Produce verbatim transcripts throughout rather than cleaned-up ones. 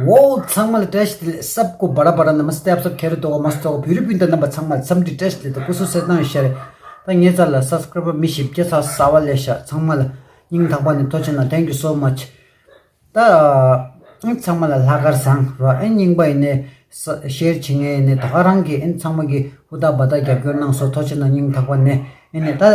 ཝོ། ཚང་མ་ལ་བཀྲ་ཤིས་བདེ་ལེགས། སབ་ཀོ་བ་ར་བ་ར། ན་མ་སྟེ། ཨབ་སབ་ཁེ་རེ་དོ་གོ་མ་སྟོ་གོ། བོད་རིགས་སྤུན་ཟླ་རྣམ་པ་ཚང་མ་ལ་འཚམས་འདྲི་བཀྲ་ཤིས་བདེ་ལེགས་དང་སྐུ་གཟུགས་གསལ་ཐང་ཡོད་ཤ་རེད། ད་ངའི་རྩ་ལ་སབ་སི་ཀ་རབ་མི་བཞི་བརྒྱ་ཚར་ས་བ་ལས་ཤ། ཚང་མ་ལ་སྙིང་ཐག་པ་ནས་ཐུགས་རྗེ་ཆེ་གནང་། Thank you so much། ད་ཨ་ཚང་མ་ལ་ལྷག་དཀར་བཟང་རོ། ཨ་རྙིང་པ་ཡིན་ནའི་ཤེར་བྱེད་མཁན་ཡིན་ནའི་ད་ག་རང་གི་ཨ་ཚང་མ་གི་ཧུར་ཐག་འབད་ཐག་རྒྱབ་སྐྱོར་གནང་སོང་། ཐུགས་རྗེ་ཆེ་གནང་། སྙིང་ཐག་པ་ནས། ཨ་ནི་ད་ཨ་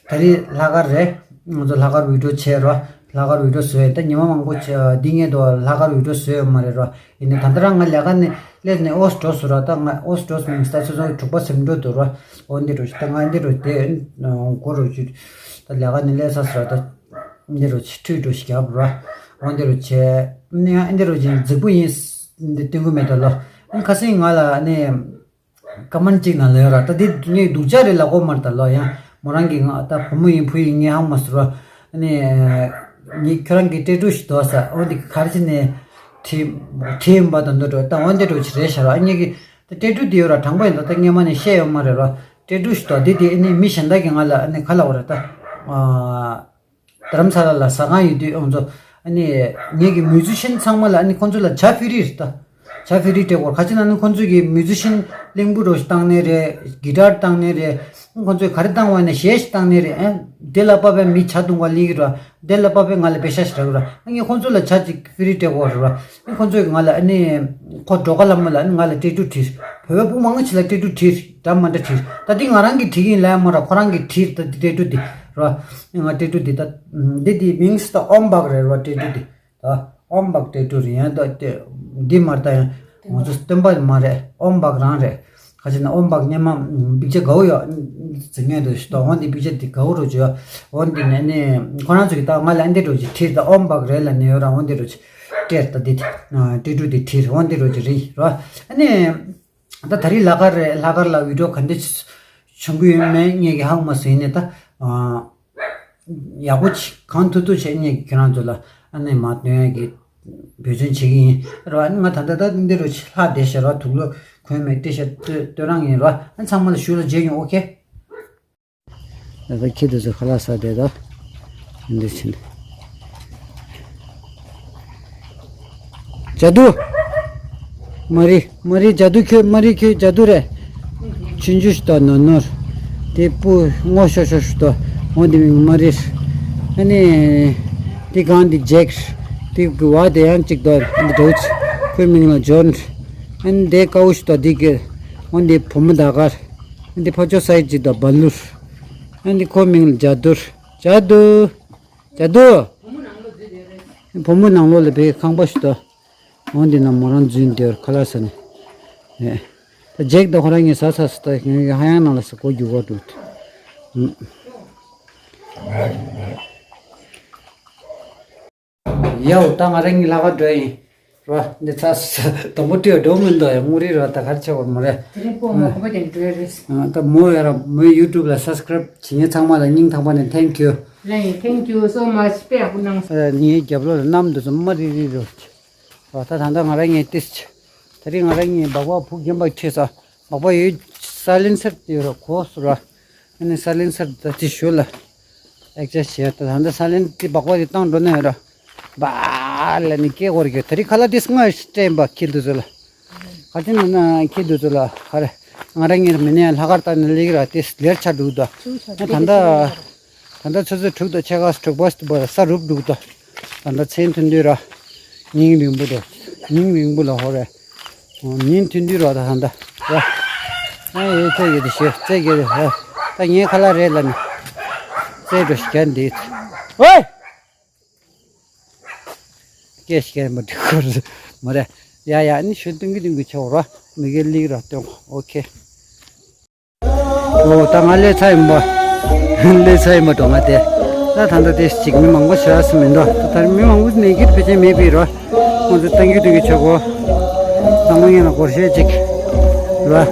ད་རེས་ལྷག་དཀར་རེད། ང་ཚོ་ལྷག་དཀར་བི་ཌིའོ་བྱས་རོ། ལྷག་དཀར་བི་ཌིའོ་བཟོས། ད་ཉི་མ་མང་པོ་བྱས། འདི་ངས་དོ་ལྷག་དཀར་བི་ཌིའོ་བཟོས་ཡོད་མ་རེད་རོ། ཡིན་ནའི་ད་ལྟ་རང་ང་ལས་ཀ་ནས་སླེབས་ནས་ཨོ་སི་འགྲོ་སོང་རོ། ད་ང་ཨོ་སི་འགྲོ་སོང་། ད་ཆུ་ཚོད་དྲུག་པ་ཟིན་འགྲོ་འདུག་རོ། འོ་འདི་འགྲོ་ཞིག་ད་ང་འདི་འགྲོ་དེ་འགོ་རུ་ཞིག་ད་ལས་ཀ་ནས་སླེབས་ས་སོང་རོ། ད་འདི་རུ་ཆི་ཁྲུས་འགྲོ་ཞིག་རྒྱབ་རོ། འོ་འདི་རུ་བྱས། ནི་ང་འདི་རུ་ཅིག་རྫིག་པོ་ཡིན་འདི་སྟོན་གི་མེད་ད་ལོ། ཨ་ཁ་སང་ང་ལ་ནི་ཀ་མན་ཅིག་ནང་ལ་ཡོད་ར། ད་འདི་ངས་སྡུག་ཅག་རེད་ལབ་གོ་མ་རེད་ད་ལོ། ཡང་མོ་རང་གིས་ང་ད་བུ་མོ་ཡིན་བུ་ཡིན་ངས་ཧ་མ་ཟེར་རོ། ཨ་ནི་ངས་ཁྱོད་རང་གི་ཏེ་ཊུ་ཞིག་འདོགས་ས། འོ་འདི་ག་རེ་བྱས་ནས་བྲིས་བྲིས་ཡིན་པ་དང་འདོད་འགྲོ། ད་འོ་འདི་འགྲོ་ཅིག་རེད་ཤག་རོ། ཨ་ངས་ཀྱི་ད་ཏེ་ཊུ་འདི་ཡོད་ར། དྲང་པོ་ཡིན་ད། ད་སྔས་མ་ནས་བཤད་ཡོད་མ་རེད་རོ། ཏེ་ཊུ་ཞིག་འདོགས། འདི་འདི་ཨ་ནི་མི་གཞན་དག་གིས་ང་ལ་ཨ་ནི་ག་ལབ་པ་རེད་ད། ཨ། རྡ་རམ་ས་ལ་ལ་ཟ་ཁང་ཡོད་དུས་ང་ཚོ་ཨ་ནི་ངེད་ཀྱི་མིའུ་ཛི་ཤན་ཚང་མ་ལ་ཨ་ནི་ཁོང་ཚོ་ལ་ཇ་ཕི་རི་རེད་ད། ཇ་ཕི་རི་སྤྲད་དགོས། ག་ཅི་ན་ཨ་ནི་ཁོང་ཚོ་གི་མིའུ་ཛི་ཤན་གླིང་བུ་རོ་ཞིག་བཏང་ནའི་རེད། གི་ཊར་བཏང་ནའི་རེད། ཁོང་ཚོས་ག་རེ་བཏང་བ་ཡིན་ན་གཞས་ཤིག་བཏང་ནའི་རེད། ཨ་དེ་ལ་དཔག་པའི་མི་ཇ་བཏུང་བ་སླེབས་ཀྱི་རེད། དེ་ལ་དཔག་པའི་ང་ལ་པེ་ཤ་ཞིག་རག་གི་རེད། ཨ་ངས་ཁོང་ཚོ་ལ་ཇ་ཅིག་ཕི་རི་སྤྲད་དགོས་རེད། ཨ་ཁོང་ཚོས་ང་ལ་ཨ་ནི་ཁོ་སྒྲོལ་དཀར་ལྷ་མོ་ལ་ཨ་ནི་ང་ལ་ཏེ་ཊུ་བྲིས། བོད་པ་སྤུན་མང་པོ་ཞིག་ལ་ཏེ་ཊུ་བྲིས། འདྲ་མི་འདྲ་བྲིས། ད་འདི་ང་རང་གིས་བྲིས་ཀྱི་ཡིན་ལབ་ཡ་མ་རེད། ཁོ་རང་གིས་བྲིས། ད་འདི་ཏེ་ཊུ་འདི་རོ། ང་ཏེ་ཊུ་འདི་ད་འདི་འདི་མིང་ད་ཨོམ་བག་རེད་རོ། ཏེ་ཊུ་འདི་ད་ཨོམ་བག་ཏེ་ཊུ་རེད། ཡང་ད་དེ་འདི་མ་རེད། ད་ཡང་ང་ཚོ་སྟོན་པ་མ་རེད། ཨོམ་བག་རང་རེད། ག་ཅི་ན་ཨོམ་བག་སྔས་མ་པིག་ཅར་དགའ་བོ་ཡོད་ཟེར་མཁན་འདུག་ཞུ་དོ། འོ་འདི་པིག་ཅར་འདི་དགའ་བོ་རུ་བྱོས། འོ་འདི་ནས་ནི་ཁོ་རང་ཚོ་གིས་ད་ང་ལ་འདི་རུ་ཅིག་བྲིས། ད་ཨོམ་བག་རེད་ལབ་ནས་ཡོད་ར། འོ་འདི་རུ་ཅིག་སྤྲད། ད་འདི་ཏེ་ཊུ་འདི་བྲིས། འོ་འདི་རུ་ཅིག་རེད་རོ། ཨ་ནི། ད་ད་རེས་ལྷག་དཀར་རེད། ལྷག་དཀར་ལ་བི་ཌིའོ་ག་འདྲ་བྱུང་གི་ཡོད་མེད་ངས་ཀྱི་ཧ་གོ་མ་སོང་། ཡིན་ནའི་ད་ཨ་ཡག་པོ་ཅིག་གང་ཐུབ་ཐུབ་བྱས་ངས་ཀྱི་ཁྱེད་རང་ཚོ་ལ་ཨ་ནི་མར་སྟོན་ཡག་གི་འབད་བརྩོན་བྱེད་ཀྱི་ཡིན་རོ། ཨ་ནི་ང་ད་ལྟ་ད་འདི་རུ་ཅིག་ལྷག་བསྡད་ཤག་རོ། དུག་ལོག་གོན་མེད། ཏི་ཤར་ཊི་སྟོད་རང་ཡིན་རོ། ཨ་ཚང་མ་ལ་གཞུག་ལ་མཇལ་ཡོང་། ཨོ་ཁེ། ད་ལྟ་ཁྱེད་དེ་ཚོ་ཁ་ལག་ཟ་བསྡད་དོ། འདི་ཕྱིན། ཇ་དུ། མ་རི། མ་རི་ཇ་དུ་ཁྱོད། མ་རི་ཁྱོད་ཇ་དུ་རེད། ཆུང་ཆུང་ཞིག་ཏོ་ནོར་ནོར། དེ་སྤུ་སྔོ་ཤོག་ཤོག་ཞིག་ཏོ། འོ་དེ་མིང་མ་རི། ཨ་ནི། དེ་གང་དེ་ཇེག་དེ་གི་བ་དེ་ཡང་གཅིག་ཏོ། འདི་འདྲ་བོ་ཅིག་ཁོའི་མིང་ལ་ཇོན། ཨ་ནི་དེ་དཀར་པོ་ཞིག་ཏོ། དེ་གི་འོ་དེ་བུ་མོ་ཟླ་དཀར། ཨ་ནི་དེ་ཕར་ཕྱོགས་སའི་ཅིག་ཏོ་བ་ལུར། ཨ་ནི་ཁོའི་མིང་ལ་ཇ་དུར། ཇ་དུ། ཇ་དུ། བུ་མོ་ནང་ལོགས་ལ་བའི་ཁང་པ་ཞིག་ཏོ། འོ་འདི་ན་མོ་རང་འཛུལ་འདིར་ཁ་ལག་ཟ་ནས། ཨེ། ད་ཇེག་ད་ཁོ་རང་ངས་ཟ་ཟ་ཟ་ད་ངས་ཧ་ཡང་ནང་ལ་ཟ་གོ་རྒྱུ་གོ་འདུག་ཡའོ། ད་ང་རང་གཉིས་ལྷག་དཀར་འགྲོ་ཡིན། རོ། འདི་ཚ་ས་དང་པོ་བྲིས་འགྲོ་མི་འདུག་ཡ། ངུ་རི་རོ། ད་གར་ཆེ་བ་མ་རེད། དེ་རིང་ཕོ་མོ་ཁོ་པ་དེ་འགྲོ་ཡ་རེད། ཨ། ད་མོ་ཡ་ར་མོའི་ཡུ་ཊུབ་ལ་སབ་སི་ཀ་རབ་བྱེད་མཁན་ཚང་མ་ལ་སྙིང་ཐག་པ་ནས་ཐེང་ཀིའུ། ལེ། Thank you so much. དཔེ་ཡག་པོ་གནང་སོང་། ཨ། ངའི་རྒྱབ་ལོགས་ལ་གནམ་དུ་ཚོ་དམར་རི་རི་རོ། རོ། ད་ད་ལྟ་ང་རང་གཉིས་ཏིས་ཆ། ད་རིང་ང་རང་གཉིས་སྦག་སྦག་བུ་རྒན་པ་ཁྲིད་ས། སྦག་སྦག་ཡོད། སའི་ལེན་སར་དེ་ཡོད་ར་གོ་སོ་ར། ཨ་ནི་སའི་ལེན་སར་ད་དེ་ཞོལ་ལ་ཨེག་ཅེ་བྱས། ད་ད་ལྟ་སའི་ལེན་དེ་སྦག་སྦག་དེ་བཏང་འགྲོ་ན་ཡོད་ར། བ་ལ་ནི་སྐད་འགོར་གྱི། ད་རིང་ཁ་ལག་དེ་སྔ་སྤྲད་པ་ཁྱེད་དུ་ཚོ་ལ། ག་ཅི་ན་ན་ཁྱེད་དུ་ཚོ་ལ་ག་རེ། ང་རང་ངེར་མི་ནས་ལྷག་དཀར་ད་ནི་ལེགས་ར་དེ་ལེར་ཆ་འགྲུག་ད། ད་ད་ལྟ། ད་ལྟ་ཆུ་ཚོད་དྲུག་དང་ཕྱེད་ཀ་དྲུག་པ་ཞིག་ཏུ་བར་ས་རུབ་འདུག་ད། ད་ལྟ་མཚན་ཐོན་དུས་ར། ཉིན་རིང་པོ་འགྲོ། ཉིན་རིང་པོ་ལ་ཧོ་རེ། ཉིན་ཐོན་དུས་ར་ད་ད་ལྟ་ར། ཨ་ཡེ་ཚེ་ཡོད་དེ་ཤེས་ཚེ་གེ་རེ་ཧ། ད་ངའི་ཁ་ལག་རེད་ལ་ནི། ཚེ་འགྲོ་ཤི་གན་འདི། ཝེ། སྐད་ཤི་གན་མ་འགྲིག་གོ་རེད་མ་རེད། ཡ་ཡ་ནི་ཤོད་ཏུང་གི་ཏུང་གི་ཆོག་ར། མི་གེ་ལིག་ར་སྟོན་ཨོ་ཁེ། ཨོ། ད་ང་སླེབས་ཚར་ཡིན་པ། སླེབས་ཚར་ཡིན་པ་འགྲོ་ང་དེ། ད་ད་ལྟ་དེ་ཅིག་མི་མང་པོ་ཤ་སུ་མི་འགྲོ། ད་ལྟ་མི་མང་པོ་མེད་ཀི་ཕལ་ཆེར་མེད་པའི་རོ། ཁོང་ཚོ་ཏང་གི་ཏུ་གི་ཆོག་གོ། ད་མ་ངན་ལ་སྒོར་གཞས་ཅིག་རོ།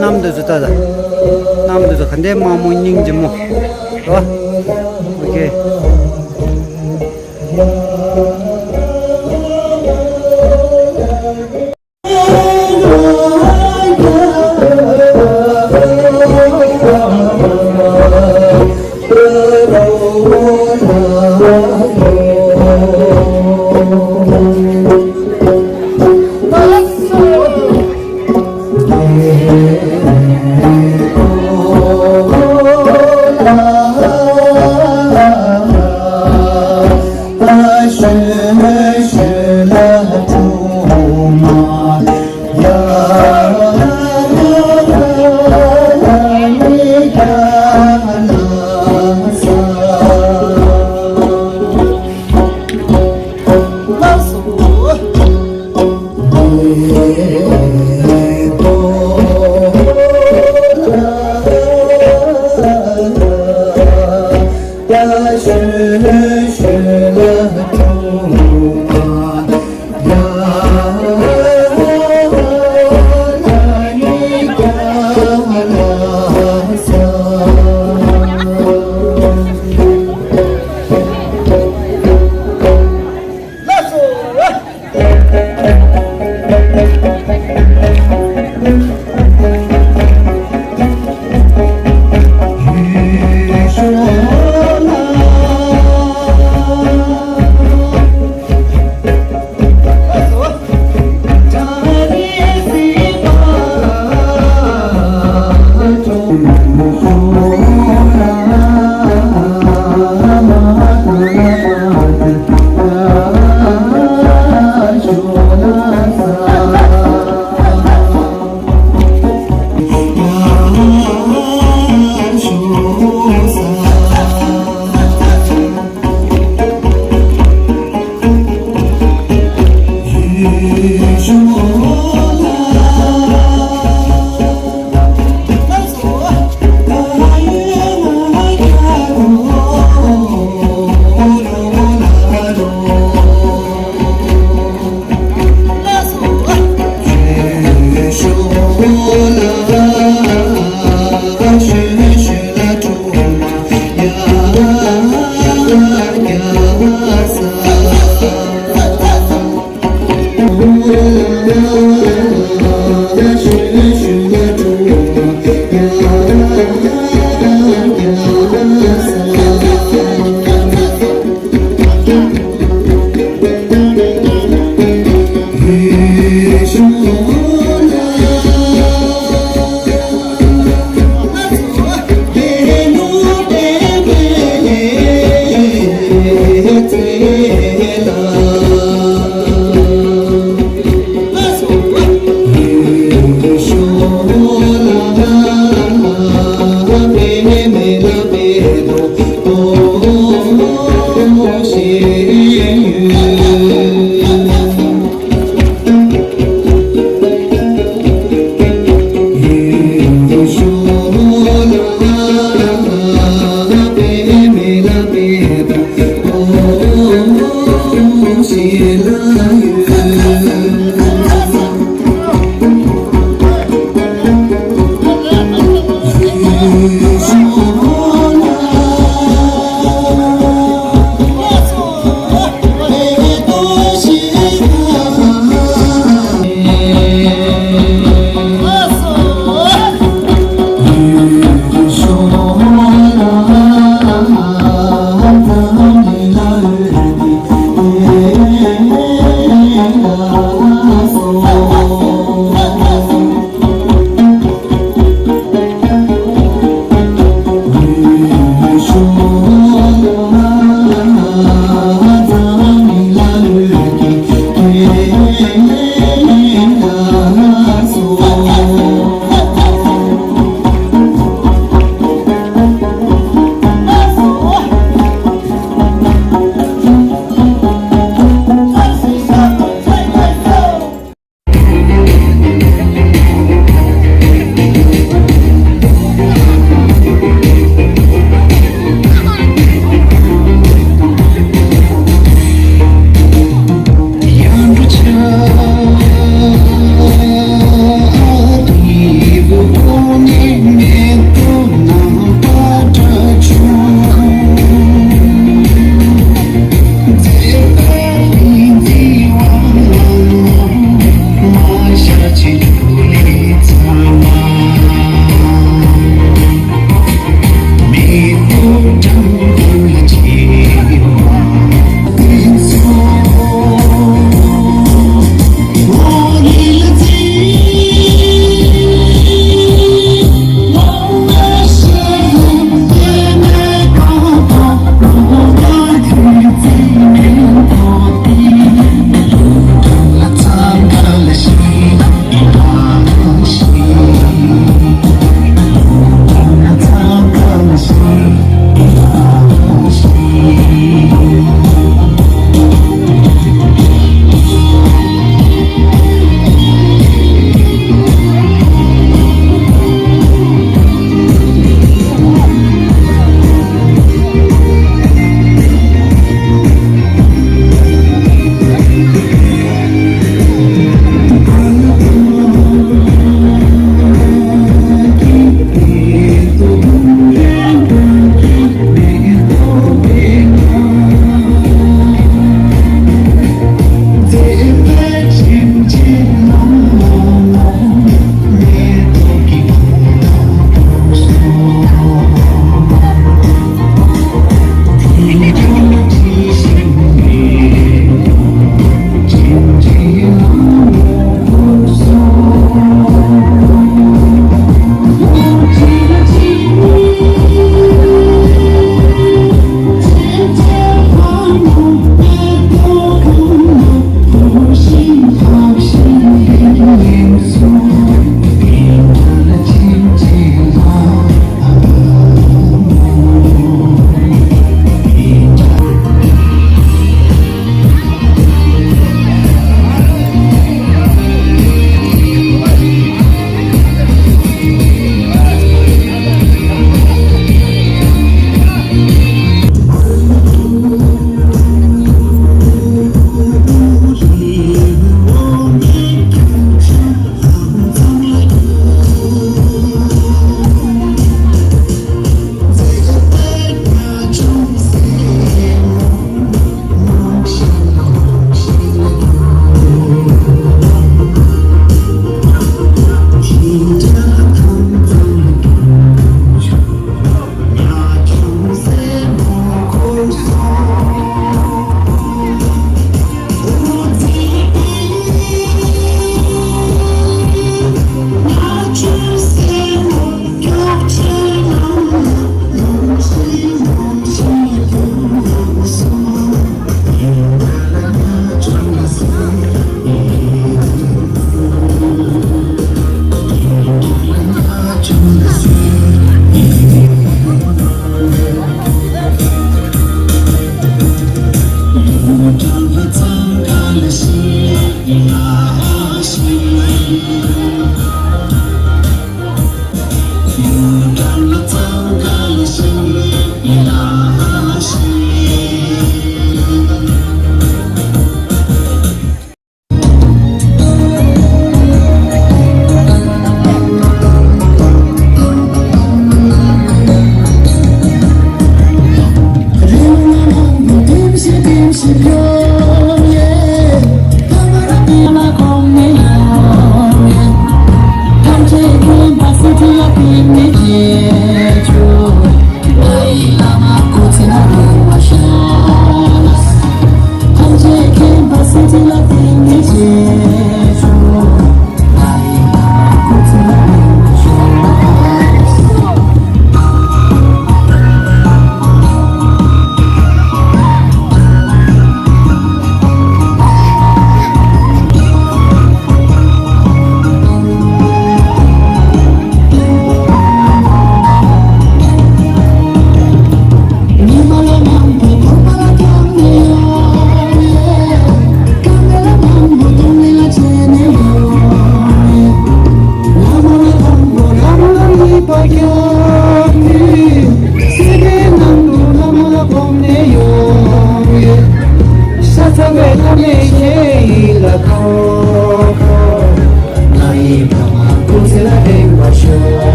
གནམ་དུ་ཚོ་ལྟ་ད། གནམ་དུ་ཚོ་ག་འདྲའི་དམར་མོ་སྙིང་རྗེ་མོ། རོ། ཨོ་ཁེ།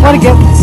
པར་རྒྱབ།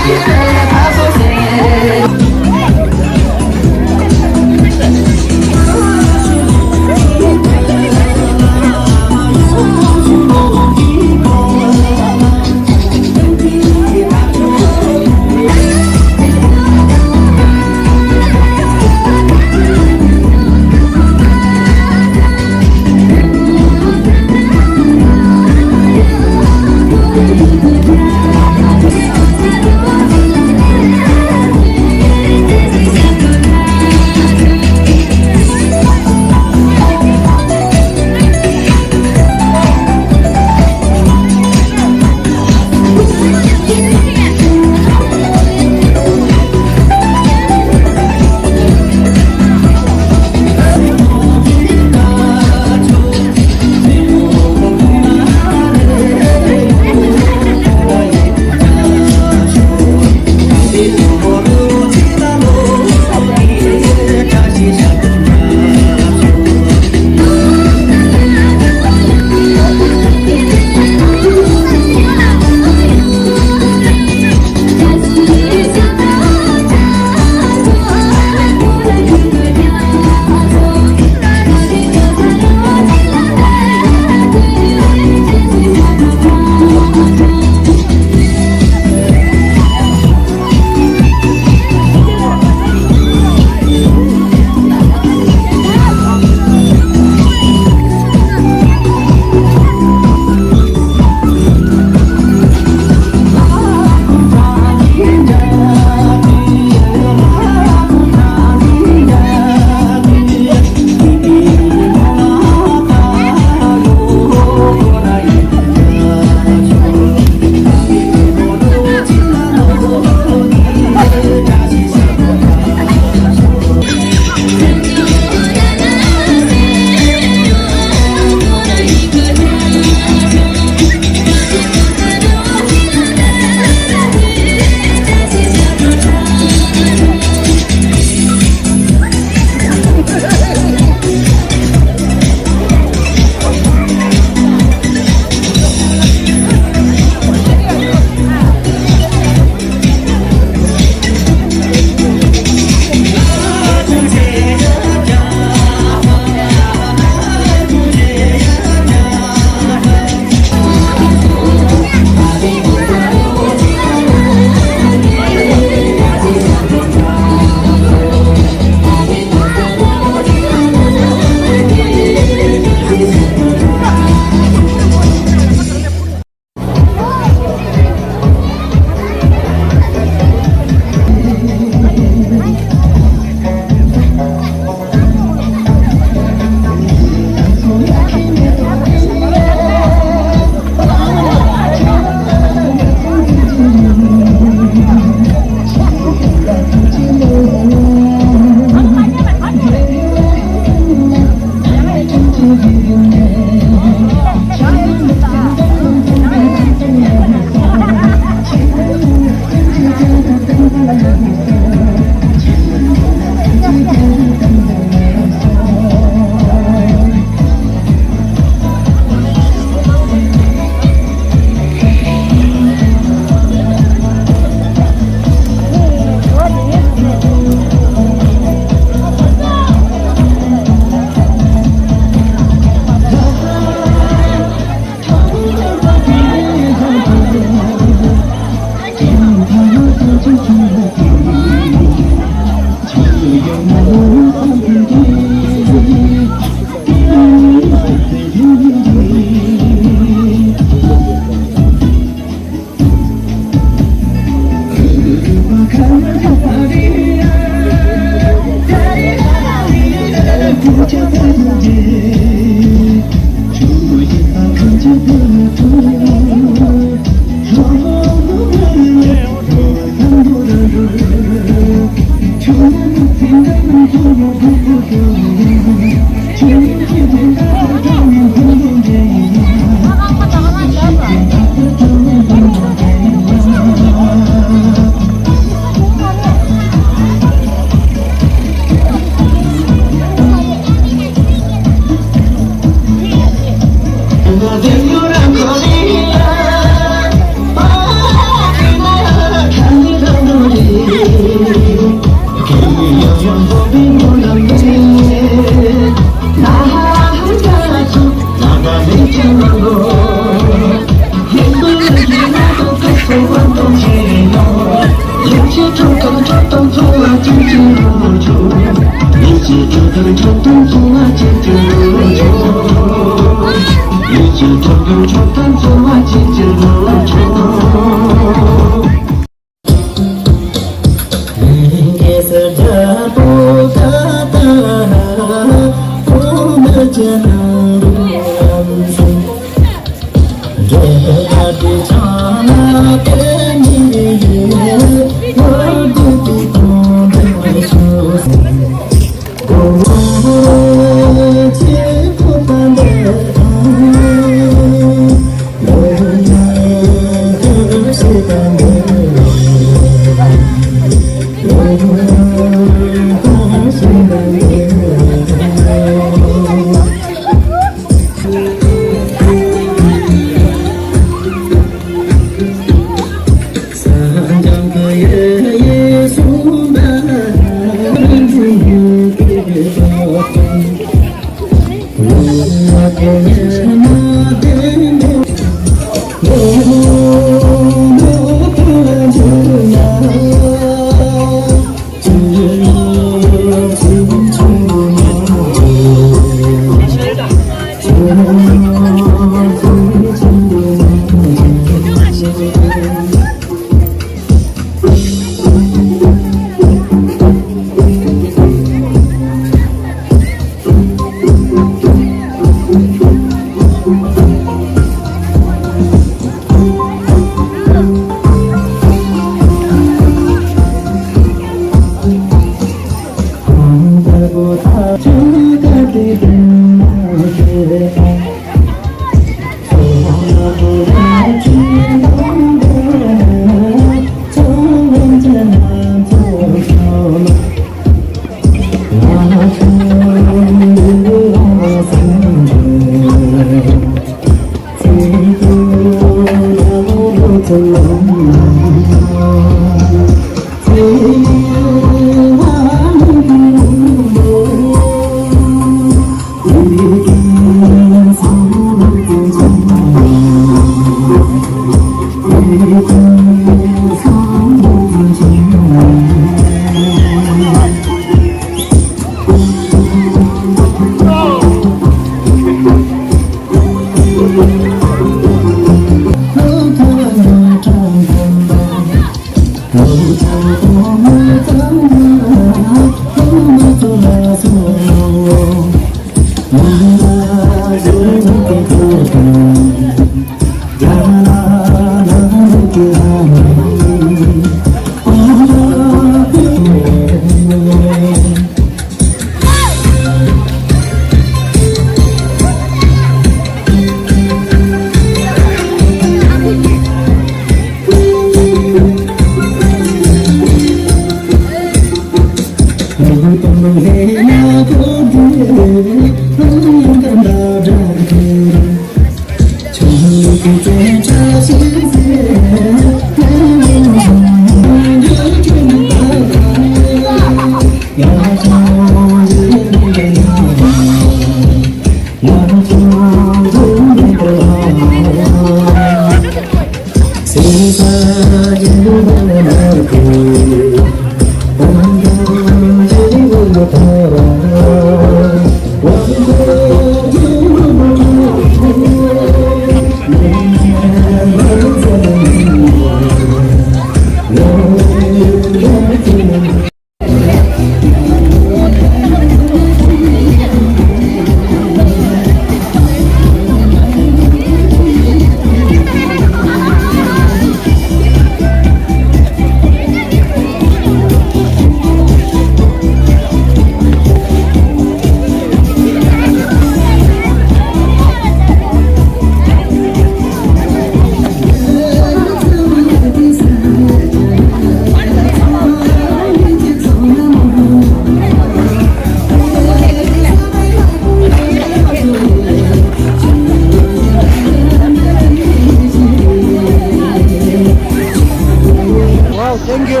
Wow, thank you.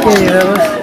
Okay, uh,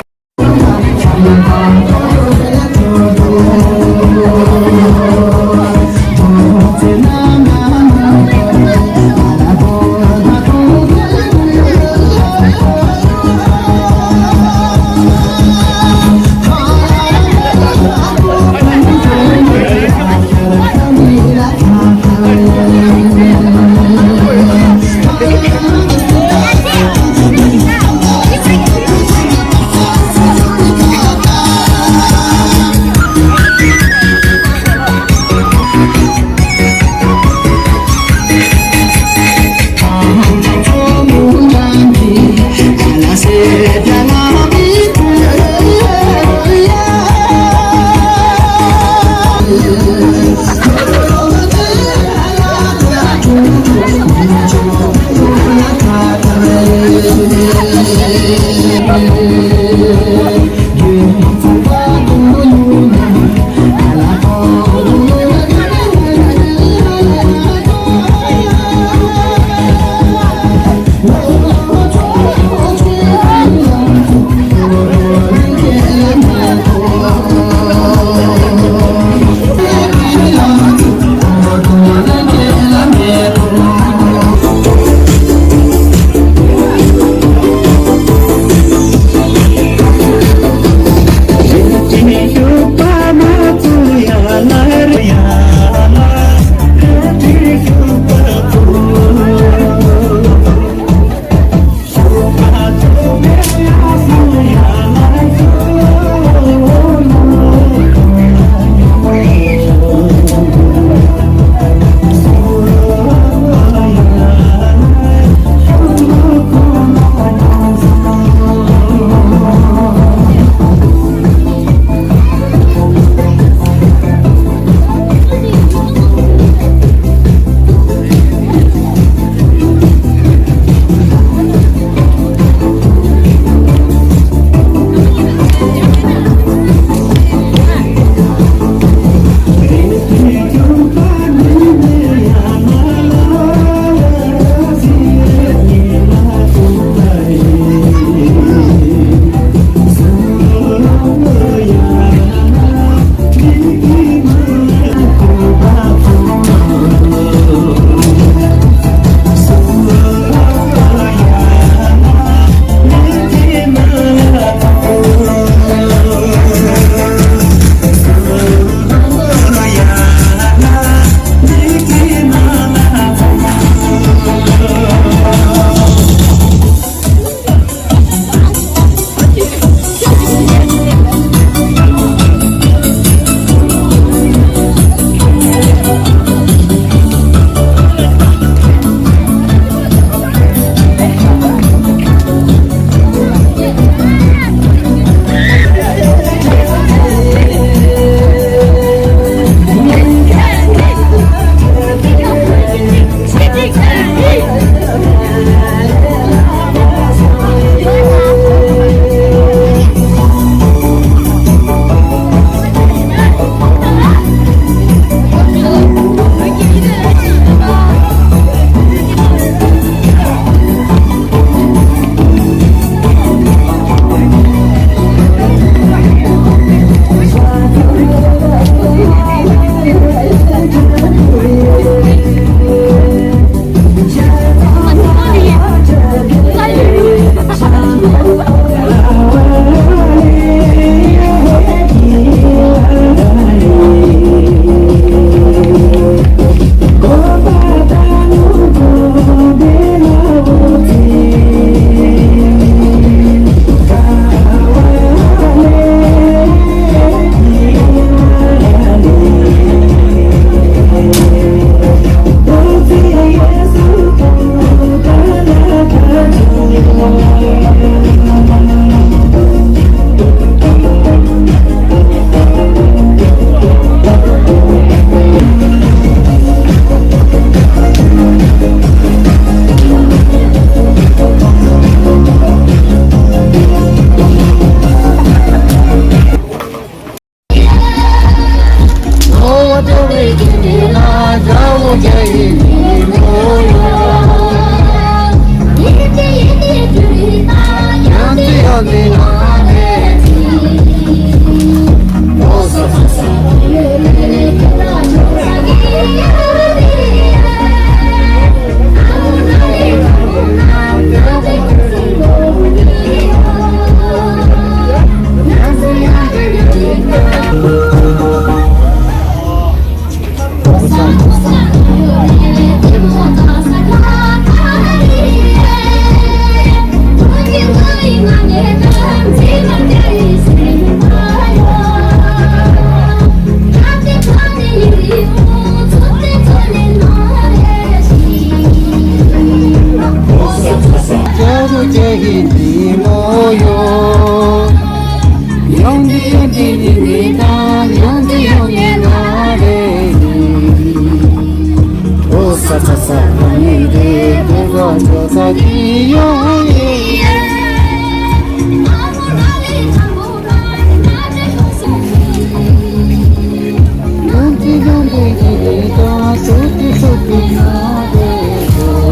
ཡོང་འདི་ཡོང་འདི་ནི་ནི་ད་ཡོང་འདི་ཡོང་ནི་ན་རེ་ནི། ཨོ་ས་ས་ས་ནི་རེ་དེ་གོ་འགྲོ་ས་ནི་ཡོང་ཡི་ཡ། ཡོང་འདི་ཡོང་འདི་ནི་ནི་ད་སོ་ཏི་སོ་ཏི་ན་རེ་ནི།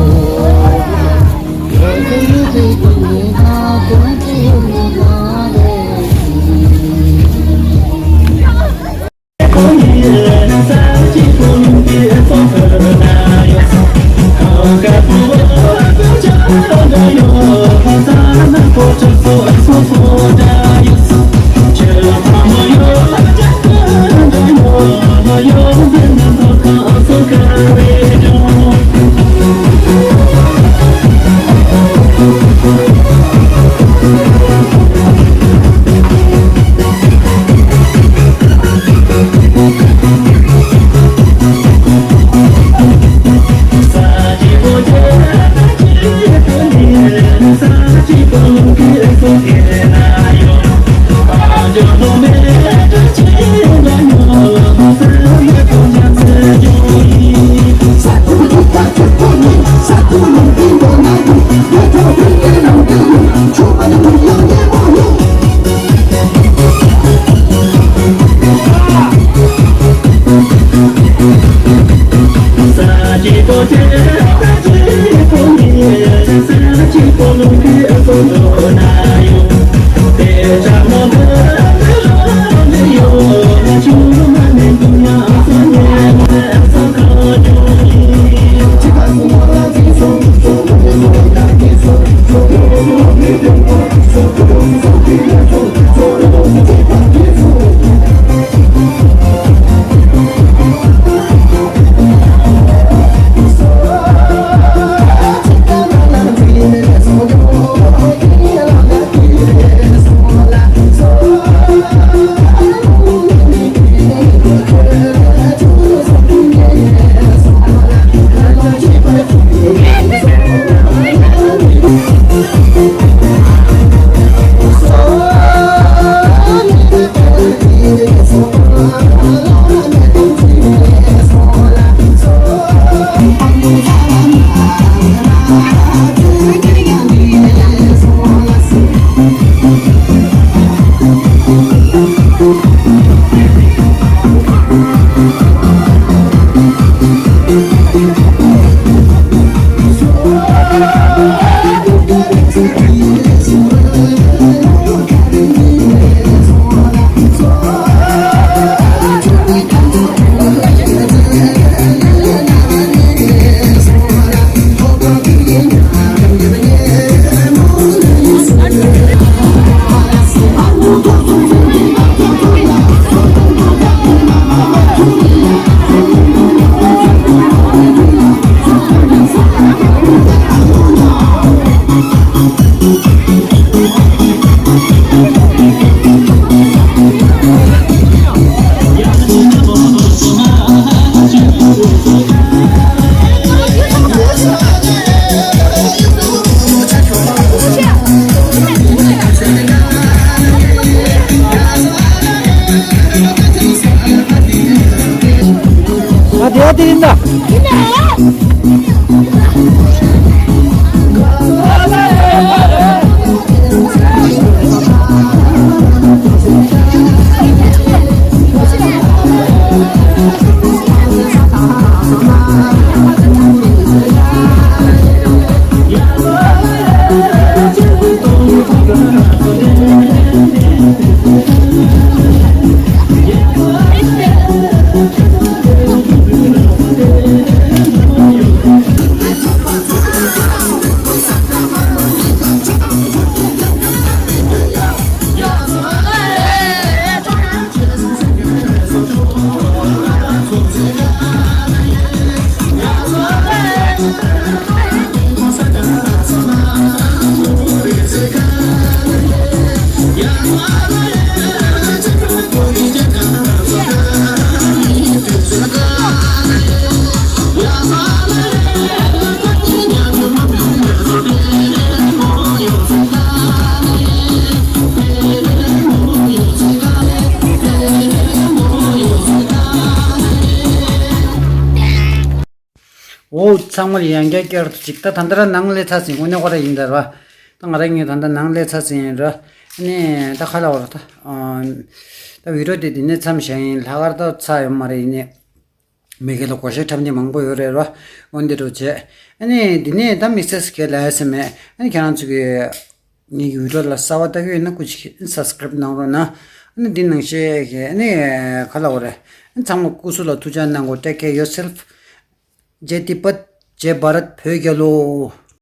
ང་དེ་ཡ་དེ་ཡིན་ད། འོ་ཚང་མ་ལ་ཡང་བསྐྱར་བསྐྱར་དུ་ཅིག་ད་ད་ལྟ་ར་ནང་སླེབས་ཚར་ཟིན། དངོས་གནས་ཁོ་ར་ཡིན་ད་ར། ད་ང་རང་གཉིས་ད་ལྟ་ནང་སླེབས་ཚར་ཟིན་ཡིན་ར། ཨ་ནི་ད་ཁ་ལ་བ་ར་ད། ཨ་ད་བི་ཌིའོ་དེ་འདི་ནས་མཚམས་བཞག་ཡིན། ལྷག་དཀར་ད་ཚར་ཡོད་མ་རེད། ཡིན་ནའི་མི་སྒེར་ལ་བགོ་བཤའ་འཁྲབ་མཁན་མང་པོ་ཡོད་རེད་ར། འོན་ཏེ་འགྲོ་བྱས། ཨ་ནི་འདི་ནས་ད་དམིགས་བསལ་ག་ལབ་ཡ་ཟེར་མེད། ཨ་ནི་ཁྱེད་རང་ཚོ་གི་ངེད་ཀྱི་བི་ཌིའོ་ལ་གསར་པ་ལྟ་གི་ཡོད་ན་སྐུ་མཁྱེན་སབ་སི་ཀ་རེབ་གནང་རོགས་གནང་། ཨ་ནི་འདི་ནང་བཞིན་གྱི་ཨ་ནི་ག་ལབ་དགོས་རེད། ཨ་ནི་ཚང་མ་སྐུ་གཟུགས་ལ་ཐུགས་ཅག་གནང་དགོས། Take care yourself. Jai Tibetan, Jai Bharat, བོད་རྒྱལ་ལོ།